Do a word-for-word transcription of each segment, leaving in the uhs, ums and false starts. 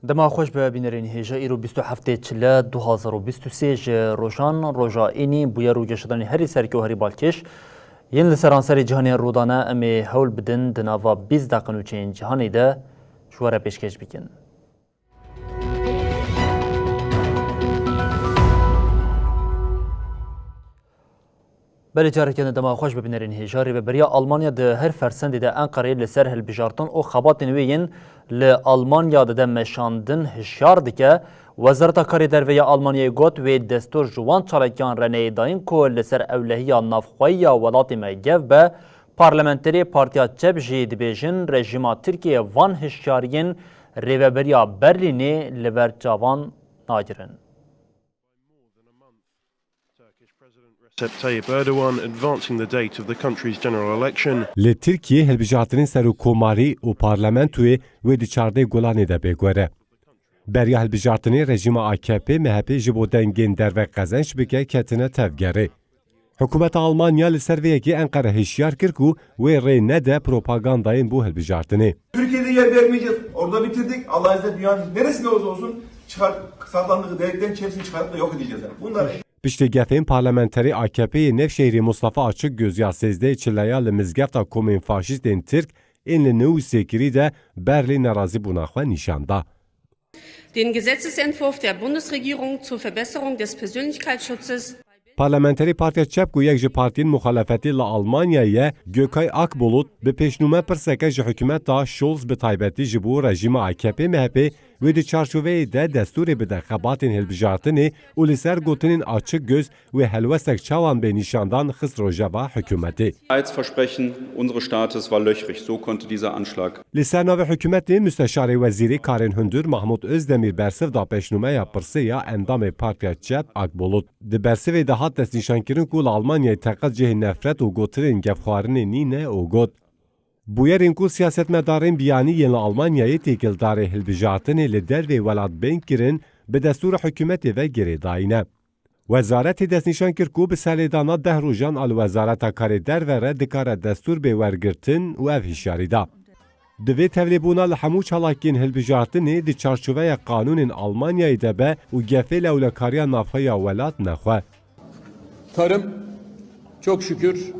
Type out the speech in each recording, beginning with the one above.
Dema xweş be bînerên hêja, îro bîst û heftê Çile du hazar û bîst û sê ji rojan roja înî bûyer û geşedanên herî serkê û herî balkêş yên li seranserê cîhanê rûdane, em ê hewl bidin di nava bîst deqe nûçeyên cîhanê de ji we re pêşkêş bikin. Belê, careke din dema xweş bibînerên hêja. Rêveberiya Almanya di her fersendê de Enqereyê li ser hilbijartin û xebatên wê yên li Almanya dide meşandin hişyar dike. Wezareta Karê Derve ya Almanyayê got, wê destûr ji wan çalakiyan re neyê dayîn ku li ser ewlehiya navxweyî ya welatê me gef be. Parlamenterê Partiya Çep jî dibêjin, rejîma Tirkiyê van hişyariyên Rêveberiya Berlînê li ber çavan nagirin. Recep Tayyip Erdogan advancing the date of the country's general election. Li Tirkiyê hilbijartinên serokkomarî û parlamentoyê wê di çardeh Gulanê de bê guhere. Beriya hilbijartinê rejîma A K P M H P ji bo dengên derve qezenç bike ketine tevgerê. Hikûmeta Almanya li ser vê yekê Enqere hişyar kir ku wê rê nede propagandayên bo hilbijartinê. Türkiye'de yer vermeyeceğiz. Orada bitirdik. Allah izniyle dünyanın neresinde olursa olsun çıkar, saklandığı deliklerin hepsini çıkarıp da yok edeceğiz. Yani bunlar Piştî gefên parlamenterê A K P'ê yê Nevşehirê Mustafa Açıkgöz ya sêzdehê Çileya li mizgefta komên faşîstên Tirk ên li Newsêkirî de Berlîn nerazîbûna xwe nîşan da. Den Gesetzesentwurf der Bundesregierung zur Verbesserung des Persönlichkeitsschutzes. Parlamenterê Partiya Çep ku yek ji partiyên muxalefetê li Almanyayê ye, Gökay Akbulut, bi pêşnûme pirseke ji hikûmeta Scholz, bi taybetî ji bo rejîma A K P M H P, wê di çarçoveyê de destûrê bide xebatên hilbijartinê û li ser gotinên Açıkgöz wê helwestek çawan bê nîşandan, xist rojeva hikûmetê. Als Versprechen unseres Staates war löchrig, so konnte dieser Anschlag. Li ser navê hikûmetê Musteşarê Wezîrê Karên Hundir Mahmut Özdemir bersiv da pêşnûmeya pirsê ya endamê Partiya Çep Akbulut. Di bersivê de hat destnîşankirin ku li Almanyayê teqez cihê nefret û gotinên gefxwarinê nîne û got, bûyerên ku siyasetmedarên biyanî yên li Almanyayê têkildarê hilbijartinê li dervê welat bên kirin, bi destûra hikûmetê ve girêdayî ne. Wezaretê destnîşan kir ku bi serlêdana deh rojan a li Wezareta Karê Derve re dikare destûr bê wergirtin û ev hişyarî da. Divê tevlêbûna li hemû çalakiyên hilbijartinê di çarçoveya qanûnên Almanyayê de be û gefê li ewlekariya navxwe ya welat nexwe. Tarım çok şükür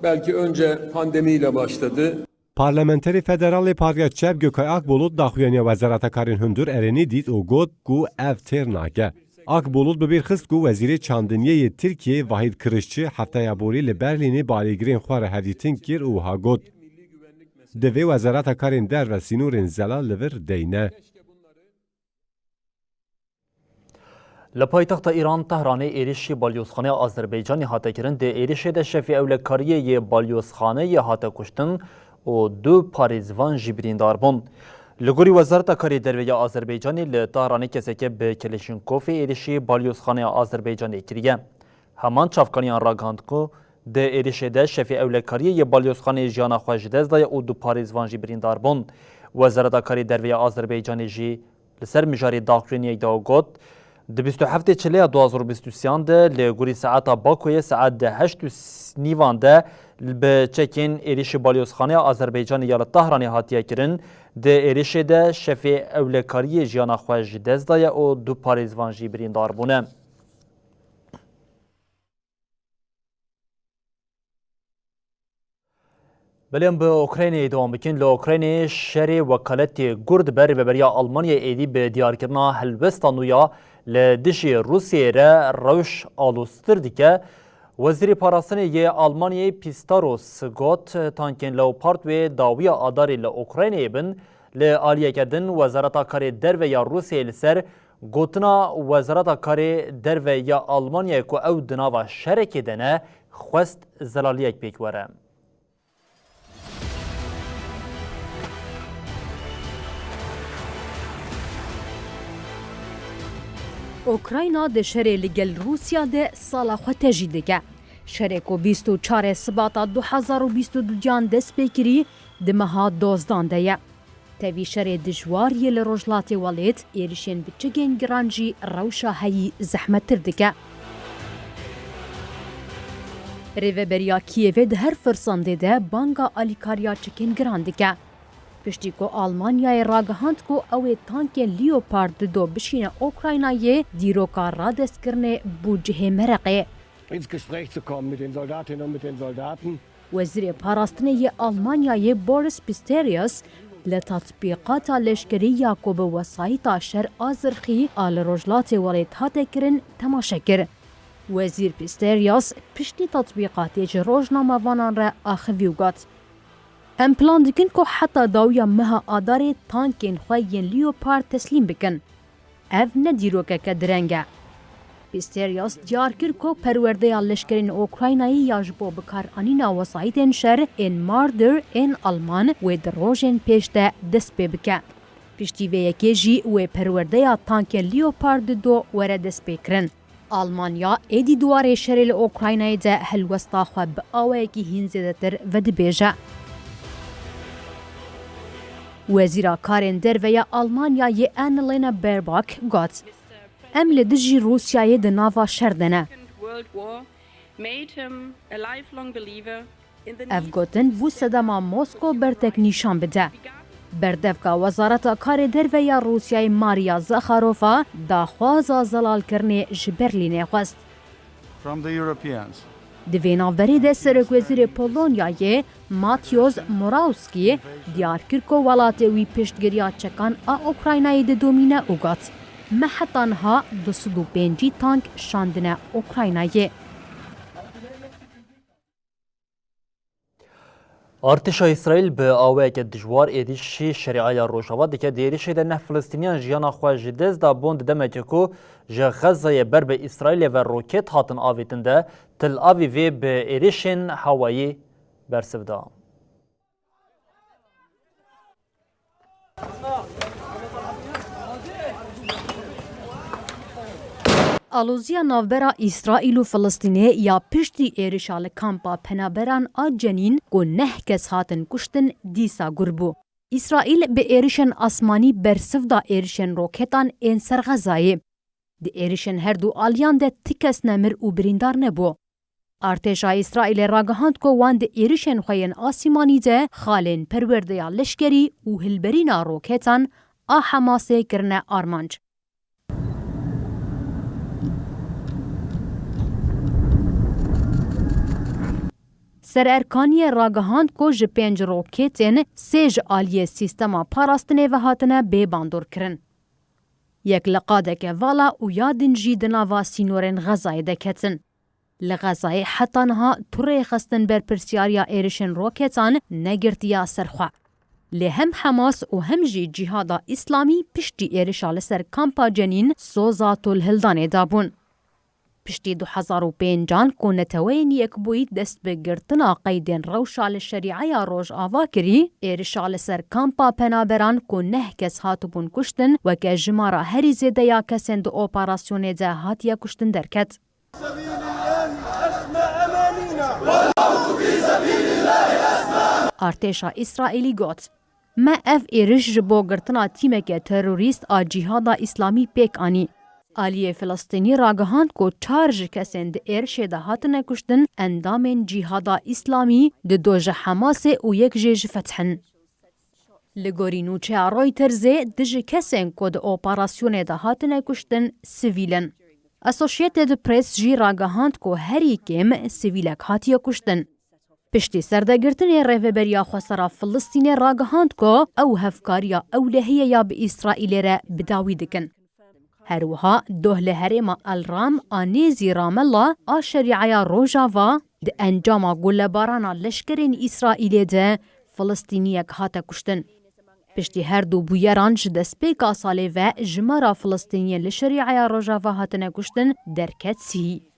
belki önce pandemiyle başladı. Parlamenterê Federal ê Partiya Çep Gökay Akbulut daxuyaniya Wezareta Karên Hundir erênî dît û got ku ev têr nake. Akbulut bi bîr xist ku Wezîrê Çandiniyê yê Tirkiyê Vahît Kirişçi hefteya borî li Berlînê bi alîgirên xwe re hevdîtin kir û wiha got, divê Wezareta Karên Derve sînorên zelal li vir deyne. Li paytexta Îran, Tehranê, êrişî balyozxaneya Azerbaycanê hate kirin. Di êrişê de şefê ewlekariyê yê balyozxaneyê hate kuştin û du parêzvan jî birîndar bûn. Li gorî Wezareta Karê Derve ya Azerbaycanê, li Tehranê keseke bi Keleşînkovê êrişî balyozxaneya Azerbaycanê kiriye. Heman çavkaniyan ragihand ku di êrişê de şefê ewlekariyê yê balyozxaneyê jiyana xwe ji dest daye û du parêzvan jî birîndar bûn. Wezareta Karê Derve ya Azerbaycanê jî li ser mijarê daxuyaniyek da û got, di bîst û heftê Çileya du hazar û bîst û sêyan de li gorî saeta Bakoyê saet di heşt û nîvan de bi çekên êrişî balyozxaneya Azerbaycanê ya li Tahranê hatiye kirin. Di êrişê de şefê ewlekariyê jiyana xwe ji dest daye û du parêzvan jî birîndar bûne. Belê, em bi Ukraynayê dewam bikin. Li Ukraynayê şerê wekaletê gur dibe. Rêveberiya Almanyayê êdî bi diyarkirina helwesta nû ya li dijî Rûsyayê re rewş aloztir dike. Wezîrê Parastinê yê Almanyayê Pistorius got, tankên Leopard wê dawiya Adarê li Ukraynayê bin. Li aliyeke din, Wezareta Karê Derve ya Rûsyayê li ser gotina Wezareta Karê Derve ya Almanyayê ku ew di nava şerekê de ne, xwest zelaliyek pêk were. Ukrayna di şerê li gel Rûsya de sala xwe tejî dike. Şerê ku bîst û çar Sibata du hezar û bîst û duyan dest pê kirî, di meha dozdan de ye. Tevî şerê dijwar yê li Rojhilatê Welêt, êrişên bi çigên giran jî rewşa heyî zehmettir dike. Rêveberiya Kîevê di her firsandê de banga alîkariya çikên giran dike. Piştî ku Almanyayê ragihand ku ew ê tankên Leopard du do bişîne Ukraynayê, dîroka radestkirinê bû cihê mereqê. Ins Gespräch zu kommen mit den Soldatinnen und mit den Soldaten. Wezîrê Parastinê yê Almanyayê Boris Pistorius li tatbîqata leşkerî ya ku bi wesayîta şer a zirxî a li Rojhilatê Welêt hate kirin temaşe kir. Wezîr Pistorius piştî tatbîqatê ji rojnamevanan re axivî û got, Em plan dikin ku heta dawiya meha Adarê tankên xwe yên Leopard teslîm bikin. Ev ne dîrokeke direng e. Pistorius diyar kir ku perwerdeya leşkerên Ukraynayê ya ji bo bikaranîna wesayîtên şer ên Marder ên Alman wê di rojên pêş de dest pê bike. Piştî vê yekê jî wê perwerdeya tankên Leopard du do were destpêkirin. Almanya êdî di warê şerê li Ukraynayê de helwesta xwe bi awayekî hîn zêdetir vedibêje. Wezîra Karên Derve ya Almanyayê Annalena Baerbock got, Em li dijî Rûsyayê di nava şer de ne. Second World War made him a lifelong believer in the Ev need gotin bû sedema Moskow bertek nîşan bide. Berdevka Wezareta Karê Derve ya Rûsyayê Maria Zakharova daxwaza zelalkirinê ji Berlînê xwest. From the Europeans. Di vê navberê de Serokwezîrê Polonyayê Mateusz Morawiecki diyar kir ku welatê wî piştgiriya çekan a Ukraynayê didomîne û got, Me heta niha du sed û pêncî tank şandine Ukraynayê. Artêşa Îsraîl bi awayeke dijwar êrîşî Şerîeya Rojava dike. Di êrîşê de neh Filistîniyan jiyana xwe ji dest dabûn, di demeke ku ji Xezayê ber bi Îsraîlê ve roket hatin avêtin de, Tel Avîvê bi êrîşên hewayî bersiv da. Aloziya navbera Îsraîl û Filistînê ya piştî êrişa li kampa penaberan a Cenîn ku neh kes hatin kuştin, dîsa gur bû. Îsraîl bi êrişên asmanî bersiv da êrişên roketan ên ser Xezayê. Di êrişên her du aliyan de ti kes nemir û birîndar nebû. Artêşa Îsraîlê ragihand ku wan di êrişên xwe yên asîmanî de xalên perwerdeya leşkerî û hilberîna roketan a Hamasê kirine armanc. Sererkaniyê ragihand ku ji pênc roketên sê ji aliyê sîstema parastinê ve hatine bê bandorkirin. Yek li qadeke vala û ya din jî di nava sînorên Xezayê de ketin. Li Xezayê heta niha tu rêxistin berpirsiyariya êrişên roketan negirtiya ser xwe. Lê hem Hamas û hem jî Cîhada Îslamî piştî êrişa li ser kampa Cenîn soza tolhildanê dabûn. Piştî du hezar û pêncan ku Neteweyên Yekbûyî dest bi girtina qeydên rewşa li Şerîeya Rojava kirî, êrişa li ser kampa penaberan ku neh kes hatibûn kuştin, weke jimara herî zêde ya kesên di operasyonê de hatiye kuştin derket. Artêşa Îsraîlî got, Me ev êriş ji bo girtina tîmeke terorîst a Cîhada Îslamî pêk anî. Aliyê Filistînî ragihand ku çar ji kesên di êrişê de hatine kuştin endamên Cîhada Îslamî, di do ji Hamasê û yek jê ji Feth in. Li gorî nûçeya Reutersê, du ji kesên ku di operasyonê de hatine kuştin sivîl in. Associated Press jî ragihand ku herî kêm sivîlek hatiye kuştin. Piştî serdegirtinê Rêveberiya Xwesera Filistînê ragihand ku ew hevkariya ewlehiyê ya bi Îsraîlê re bi dawî dikin. Her wiha doh li herêma El Ram a nêzî Ramallah a Şerîeya Rojava di encama gulebarana leşkerên Îsraîlê de Filistîniyek hate kuştin. Piştî her du bûyeran ji destpêka salê ve jimara Filistîniyên li Şerîeya Rojava hatine kuştin derket sî.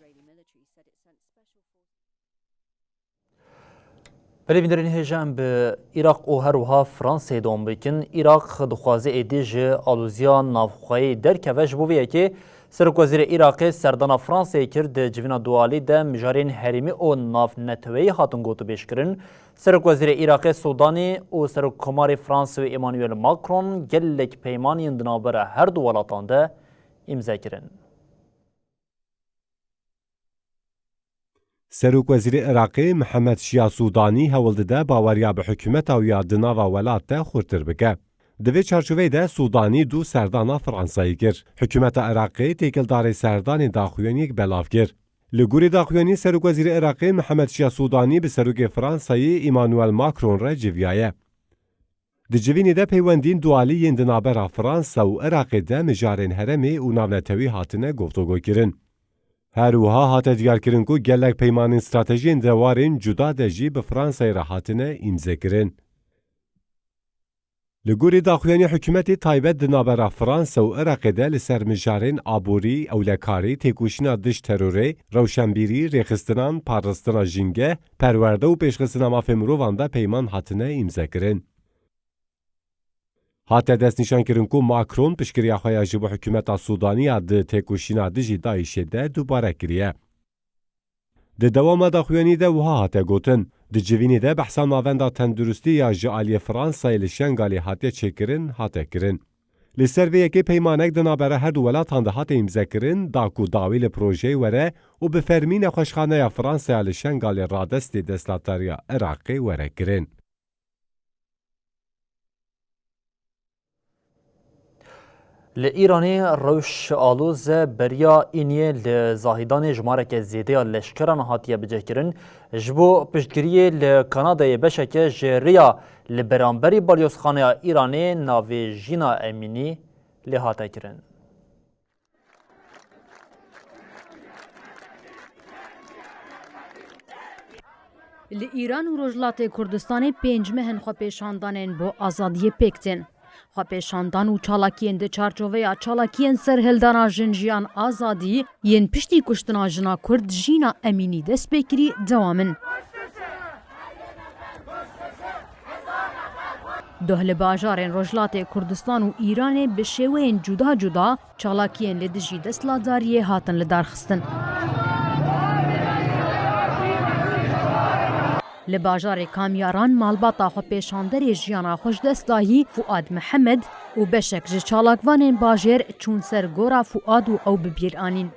Belê bînerên hêja em bi Iraq û her wiha Fransayê dewam bikin. Iraq dixwaze êdî ji aloziya navxweyî derkeve. Ji bo vê yekê Serokwezîrê Iraqê serdana Fransayê kir. Di civîna dualî de mijarên herêmî û navneteweyî hatin gotûbêjkirin. Serokwezîrê Iraqê Sûdanî û Serokkomarê Fransayê Emmanuel Macron gelek peymanên di navbera her du welatan de îmze kirin. Serokwezîrê Iraqê Mihemed Şiya Sûdanî hewl dide baweriya bi hikûmeta wî ya di nava welat de xurtir bike. Di vê çarçoveyê de Sûdanî dû serdana Fransayê kir. Hikûmeta Iraqê têkildarî serdanê daxuyaniyek belav kir. Li gorî daxuyanî Serokwezîrê Iraqê Mihemed Şiya Sûdanî bi Serokê Fransayê Emmanuel Macron re civiyaye. Di civînê de peywendiyên dualî yên di navbera Fransa û Iraqê de mijarên herêmê û navnetewî hatine guftûgokirin. Her wiha hate diyarkirin ku gelek peymanên stratejî yên di warên cuda de jî bi Fransayê re hatine îmzekirin. Li gorî daxuyanî hikûmetê taybet di navbera Fransa û Iraqê de li ser mijarên aborî, ewlekarî, têkoşîna dij terorê, rewşenbîrî, rêxistinan, parastina jîngeh, perwerde û pêşxistina mafê mirovan de peyman hatine îmzekirin. Hate destnîşankirin ku Macron piştgiriya xwe ya ji bo hikûmeta Sûdanî ya di têkoşîna dijî DAIŞê de dubare kiriye. Di dewama daxuyanî de wiha hate gotin, di civînê de behsa navenda tenduristî ya ji aliyê Fransayê li Şengalê hatiye çêkirin, hate kirin. Li ser vê yekê peymanek di navbera her du welatan de hate îmzekirin, da ku dawî li projeyê were û bi fermî nexweşxaneya Fransaya li Şengalê radestê desthilatdariya Iraqê were kirin. Li Îranê rewş aloz e, beriya Îniyê li Zahîdanê jimareke zêde ya leşkeran hatiye bicihkirin. Ji bo piştgiriyê li Kanadayê beşeke ji rêya li beramberî balyozxaneya Îranê navê Jîna Emînî lê hate kirin. Li Îran û Rojhilatê Kurdistanê pênc meh in xwepêşandanên bo azadiyê pêk tên. Xwepêşandan û çalakiyên di çarçoveya çalakiyên serhildana Jin Jiyan Azadî yên piştî kuştina jina Kurd Jîna Emînî dest pê kirî dewam in. Doh li bajarên Rojhilatê Kurdistan û Îranê bi şêweyên cuda cuda çalakiyên li dijî desthilatdariyê hatin lidarxistin. Li bajarê Kamyaran malbata xwepêşanderê jiyana xwe ji dest dayî Fuad Mihemed û beşek ji çalakvanên bajêr çûn ser gora Fuad û ew bi bîr anîn.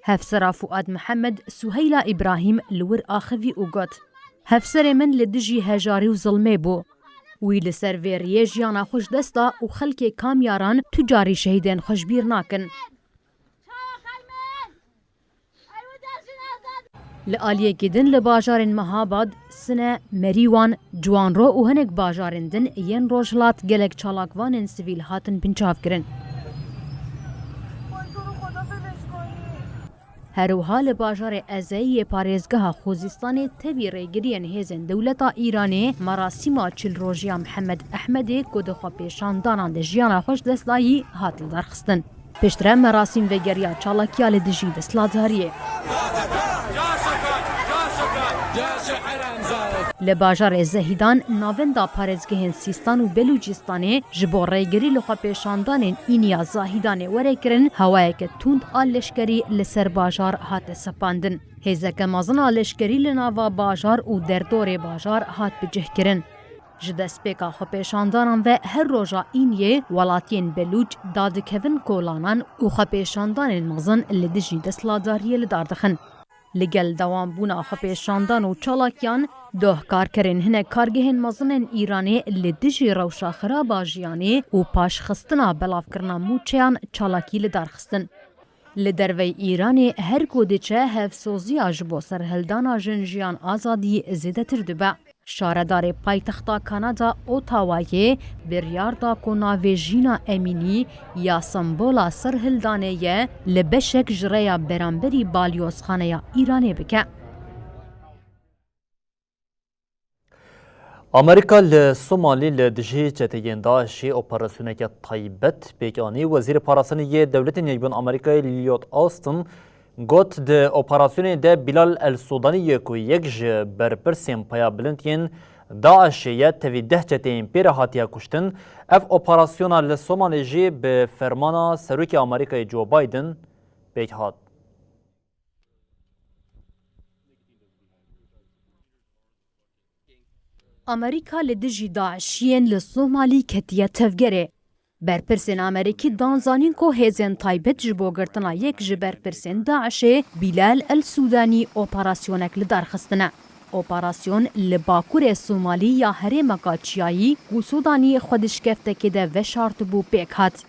Hevsera Fuad Mihemed Suheyla Îbrahîm li wir axivî û got, Hevserê min li dijî hejarî û zilmê bû. Wî li ser vê riyê jiyana xwe ji dest da û xelkê Kamyaran tu carî şehîdên xwe ji bîr nakin. Li aliyekî din li bajarên Mehabad, Sine, Merîwan, Ciwanro û hinek bajarên din yên Rojhilat gelek çalakvanên sivîl hatin binçavkirin. Her wiha li bajarê Ezeyê yê parêzgeha Xûzistanê tevî rêgiriyên hêzên dewleta Îranê merasîma çil rojiya Mihemed Ehmedê ku di xwepêşandanan de jiyana xwe ji dest dayî hat lidarxistin. Piştre merasîm vegeriya çalakiya li dijî desthilatdariyê. Li bajarê Zehîdan navenda parêzgehên Sîstan û Belûcistanê ji bo rêgirî li xwepêşandanên Îniya Zahîdanê were kirin, hewayeke tund a leşkerî li ser bajar hate sepandin. Hêzeke mezin a leşkerî li nava bajar û derdorê bajar hat bicihkirin. Ji destpêka xwepêşandanan ve her roja Îniyê welatiyên Belûç dadikevin kolanan û xwepêşandanên mezin li dijî desthilatdariyê li dar dixin. Li gel dewambûna xwepêşandan û çalakiyan, doh karkerên hinek kargehên mezin ên Îranê li dijî rewşa xirab a jiyanê û paşxistina belavkirina mûçeyan çalakî li dar xistin. Li derveyî Îranê her ku diçe hevsoziya ji bo serhildana jin jiyan azadî zêdetir dibe. Şaredarê paytexta Kanada Ottawayê biryar da ku navê Jîna Emînî ya sembola serhildanê ye li beşek ji rêya beramberî balyozxaneya Îranê bike. Amerîka li Somalî li dijî çeteyên DAIŞê operasyoneke taybet pêk anî. Wezîrê Parastinê yê Dewletên Yekbûn Amerîkayê Lloyd Austin got, di operasyonê de Bilal El Sudanî yê ku yek ji berpirsên paya bilind yên DAIŞê ye, tevî deh çeteyên pê re hatiye kuştin. Ev operasyona li Somalê jî bi fermana Serokê Amerîkayê Joe Biden pêk hat. Amerîka li dijî DAIŞiyên li Somalî ketiye tevgerê. Berpirsên Amerîkî dan zanîn ku hêzên taybet ji bo girtina yek ji berpirsên DAIŞê, Bilal El Sûdanî, operasyonek li dar xistine. Operasyon li bakurê Somalî ya herêmeka çiyayî ku Sûdanî xwe di şikeftekê de veşartibû pêk hat.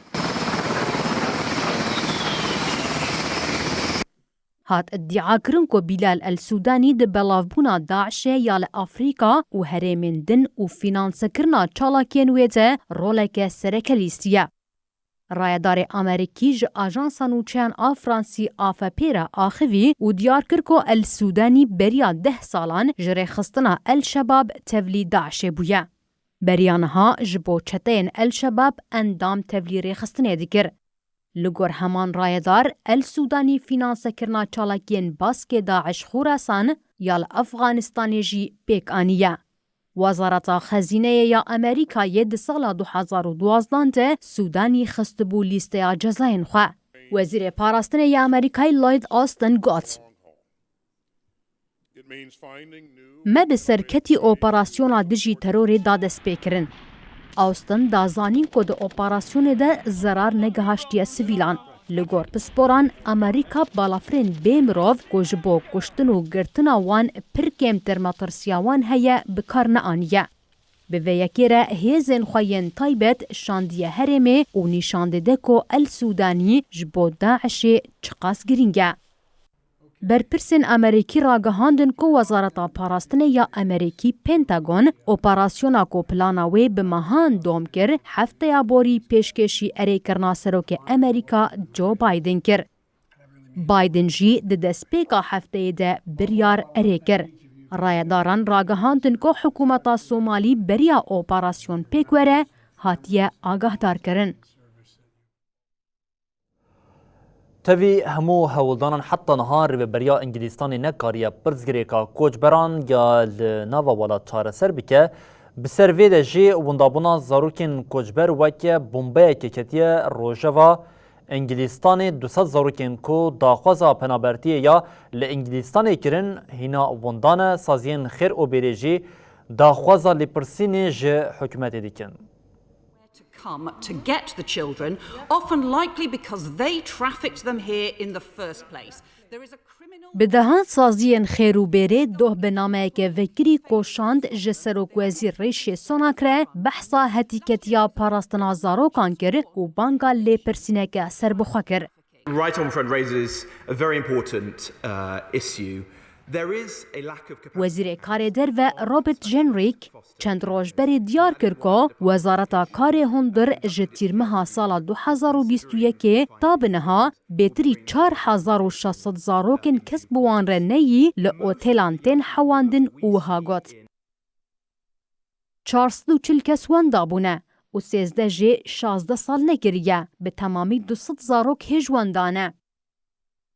Hat îdiakirin ku Bilal El Sûdanî di belavbûna DAIŞê ya li Afrîka û herêmên din û fînansekirina çalakiyên wê de roleke sereke lîstiye. Rayedarê Amerîkî ji ajansa nûçeyan a Fransî A F P re axivî û diyar kir ku El Sûdanî beriya deh salan ji rêxistina El Şebab tevlî DAIŞê bûye. Beriya niha ji bo çeteyên El Şebab endam tevlî rêxistinê dikir. Li gor heman rayedar, El Sûdanî fînansekirina çalakiyên baskê DAIŞ Xurasan ya li Efxanistanê jî pêk aniye. Wezareta Xezîneyê ya Amerîkayê di sala du hezar û duwazdeh de Sûdanî xistibû lîsteya cezayên xwe. Wezîrê Parastinê ya Amerîkayê Lloyd Austin got, Me bi serketî operasyona dijî terorê da destpêkirin. Austin da zanîn ku di operasyonê de zerar negihaştiye sivîlan. Li gor pisporan, Amerîka balafirên bê mirov ku ji bo kuştin û girtina wan pir kêmtir metirsiya wan heye, bi kar neaniye. Bi vê yekê re hêzên xwe yên taybet şandiye herêmê û nîşan dide ku El Sûdanî ji bo DAIŞê çiqas girîng e. Berpirsên Amerîkî ragihandin ku Wezareta Parastinê ya Amerîkî, Pentagon, operasyona ku plana wê bi mehan dom kir, hefteya borî pêşkêşî erêkirina Serokê Amerîka Joe Biden kir. Biden jî di destpêka hefteyê de biryar erê kir. Rayedaran ragihandin ku hikûmeta Somalî beriya operasyon pêk were, hatiye agahdarkirin. Tevî hemû hewldanan heta niha rêveberiya Îngilîstanê nekariye pirsgirêka koçberan ya li nava welat çareser bike. Bi ser vê de jî windabûna zarokên koçber weke bombeyekê ketiye rojeva Îngilîstanê. Du sed zarokên ku daxwaza penabertiyê ya li Îngilîstanê kirin, hîna windan e. Saziyên xêr û bêrê jî daxwaza lêpirsînê ji hikûmetê dikin. To come to get the children, often likely because they trafficked them here in the first place. There is a criminal Bi dehan saziyên xêr û bêrê doh bi nameyeke vekirî koşand ji Serokwezîr Rîşî Sunak re behsa hetîketiya parastina zarokan kir û banga lêpirsîneke serbixwe kir. Right on Front raises a very important uh, issue. There is a lack of capacity. Wezîrê Karê Derve Robert Jenrick çend roj berê diyar kir ku Wezareta Karê Hundir ji tîrmeha sala du hezar û bîst û yekê ta bi niha bêtirî çar hezar û şeş sed zarokên kes bi wan re neyî li otêlan tên hewandin û wiha got, Çar sed û çil kes wenda bûne û sêzdeh jê şazdeh sal nekiriye, bi temamî du sed zarok hêj wenda ne.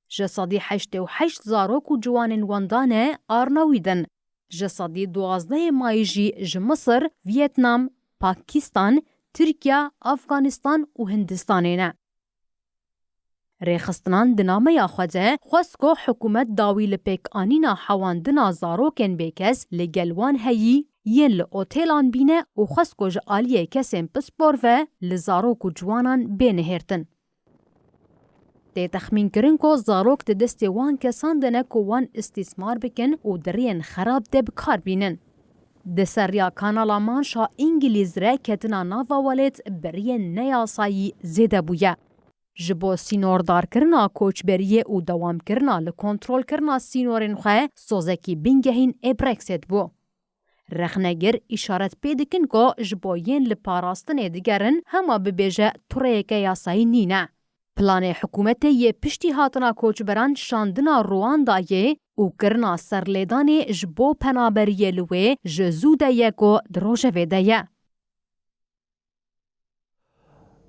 Ji sedî heştê û heşt zarok û ciwanên wenda ne arnawî din. Ji sedî duwazdehê mayî jî ji Misir, Viyetnam, Pakistan, Tirkiye, Afganistan û Hindistanê ne. Rêxistinan di nameya xwe de xwest ku hikûmet dawî li pêkanîna hewandina zarokên bêkes li gel wan heyî yên li otêlan bîne û xwest ku ji aliyê kesên pispor ve li zarok û ciwanan bê nihêrtin. Tê texmînkirin ku zarok di destê wan kesan de ne ku wan îstîsmar bikin û di riyên xerab de bi kar bînin. Di ser riya Kanala Manşa Îngilîz re ketina nava welêt bi riyên neyasayî zêde bûye. Ji bo sînordarkirina koçberiyê û dewamkirina li kontrolkirina sînorên xwe sozekî bingehîn ê Brexit bû. Rexnegir îşaret pê dikin ku ji bo yên li parastinê digerin hema bibêje tureyeke yasayî nîne. Planê hikûmetê yê piştî hatina koçberan şandina Rwandayê û kirina serlêdanê ji bo penaberiyê li wê ji zû de ye ku di rojevê de ye.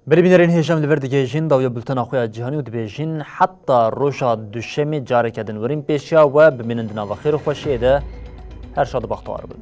Berî bînerên hêja em li vir digihêjin dawiya bultena xwe ya cîhanî û dibêjin heta roja duşemê careke din werin pêşiya we, bimînin di nava xêr û xweşiyê de. Her şad û bextewar bin.